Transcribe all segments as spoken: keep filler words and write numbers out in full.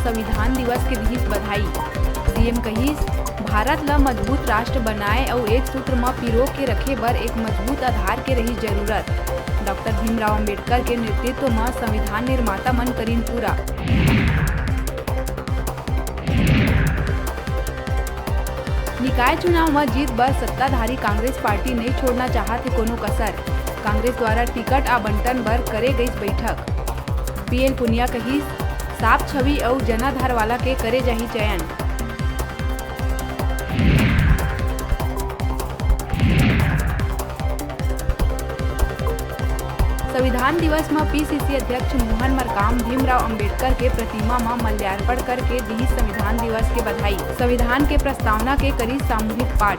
संविधान दिवस के दिहिस बधाई। सीएम कहिस, भारत ल मजबूत राष्ट्र बनाए अउ एक सूत्र म पिरो के रखे बर एक मजबूत आधार के रही जरूरत। डॉक्टर भीमराव अंबेडकर के नेतृत्व म संविधान निर्माता मन करिन पूरा। निकाय चुनाव म जीत बर सत्ताधारी कांग्रेस पार्टी नइ छोड़ना चाहत हे कोनो कसर। कांग्रेस द्वारा टिकट आवंटन बर करे गइस बैठक। पीएल पुनिया कहिस, साफ छवि अउ जनाधार वाला के करे जाही चयन। संविधान दिवस म पीसीसी अध्यक्ष मोहन मरकाम भीमराव अंबेडकर के प्रतिमा म माल्यार्पण करके दिहिस संविधान दिवस के बधाई। संविधान के प्रस्तावना के करिस सामूहिक पाठ।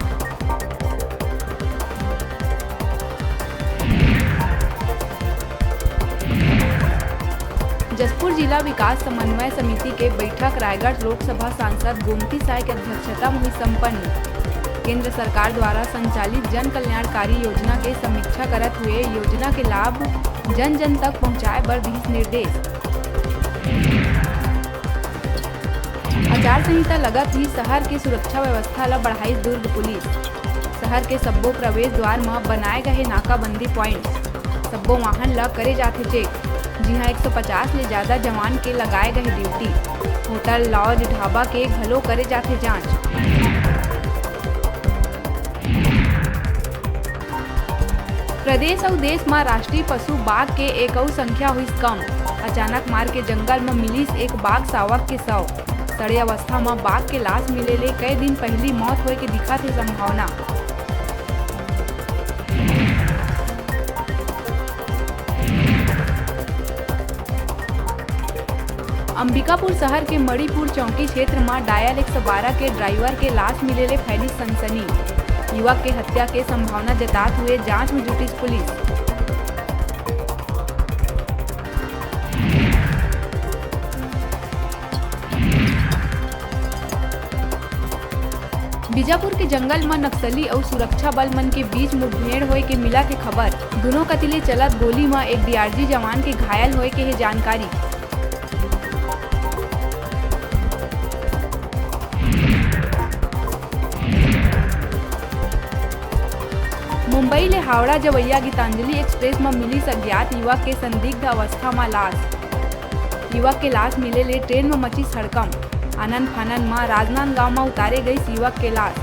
जशपुर जिला विकास समन्वय समिति के बैठक रायगढ़ लोकसभा सांसद गोमती साय के अध्यक्षता म हुई संपन्न। केंद्र सरकार द्वारा संचालित जन कल्याणकारी योजना के समीक्षा करत हुए योजना के लाभ जन जन तक पहुंचाए बर दिहिस निर्देश। आचार संहिता लगत ही शहर के सुरक्षा व्यवस्था ल बढ़ाइस दुर्ग पुलिस। शहर के सब्बो प्रवेश द्वार म बनाए गए नाकाबंदी प्वाइंट। सब्बो वाहन ल करे जाथे चेक, जिहां एक सौ पचास ले जादा जवान के लगाए गए ड्यूटी। होटल, लॉज, ढाबा के घलो करे जाथे जांच। प्रदेश अउ देश म राष्ट्रीय पशु बाघ के एक अउ संख्या होइस कम। अचानक मार के जंगल म मिलिस एक बाघ सावक के शव। सड़े अवस्था म बाघ के लाश मिले ले कई दिन पहिली मौत होए के दिखत हे संभावना। अंबिकापुर शहर के मणिपुर चौकी क्षेत्र म डायल एक सौ बारह के ड्राइवर के लाश मिले ले फैलिस सनसनी। युवक के हत्या के संभावना जतात हुए जांच म जुटिस पुलिस। बीजापुर के जंगल म नक्सली अउ सुरक्षा बल मन के बीच मुठभेड़ होए के मिलत हे खबर। दुनों कति ले चलत गोली म एक डीआरजी जवान के घायल होए के हे जानकारी। मुंबई ले हावड़ा जवैया गीतांजलि एक्सप्रेस म मिलिस अज्ञात युवक के संदिग्ध अवस्था म लाश। युवक के लाश मिले ले ट्रेन म मचिस हड़कंप। आनन फानन म राजनांदगांव म उतारे गइस युवक के लाश।